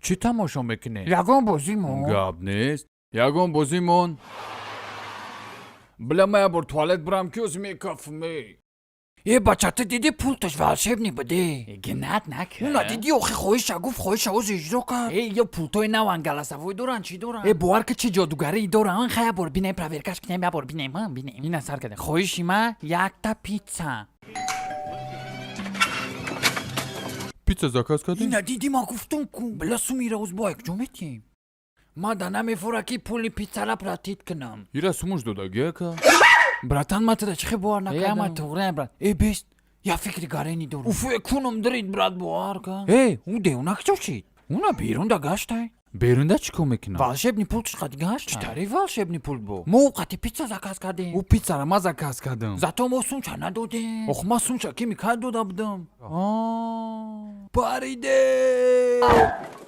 Чӣ тамошо мекунед? Ягон бозӣ мон. Гап нест, ягон бозӣ мон. Бля, ма як бор туалет бурам, ки ози мекафме. Э, бача, ту диди, пульташ волшебный буде. Гинат накард. Уна диди, охи, хоҳиша гуфт, хоҳиша ози иҷро кард. Э, ё пултои наван, голосовой доранд, чӣ доранд? Э. Э, бовар ки, чӣ ҷодугарӣ доранд. Хай, бор бинем, проверкаш кунем, я бор бинем, ҳа, бинем. Ина сар кардем. Хоҳиши ма якта питса. Пицца заказ кардем. Ина диди, ма гуфтум ку. Бля, сумира оз бо якҷо метиҳем. Ма да намефура, ки пули питсара платить кунам. Ира сумуш додаги, ака. Братан, ма туда чӣ хел бовар Э, ама накардам. туғрия, брат. Э, бест, я фикри гарени дорам. Уфе кунам дирид, брат, бовар кун. Э, ӯ девона куҷо шид? Уна берунда гаштай. Берунда чӣ кор мекунад? Волшебный пультш қати гашта. Чӣ тари волшебный пульт бо? Мо ӯ қати питса заказ кардем. Ӯ питсара ма заказ кардам. Зато мо сумча надодем. Ох, ма сумча ки микай дода будам. Париде.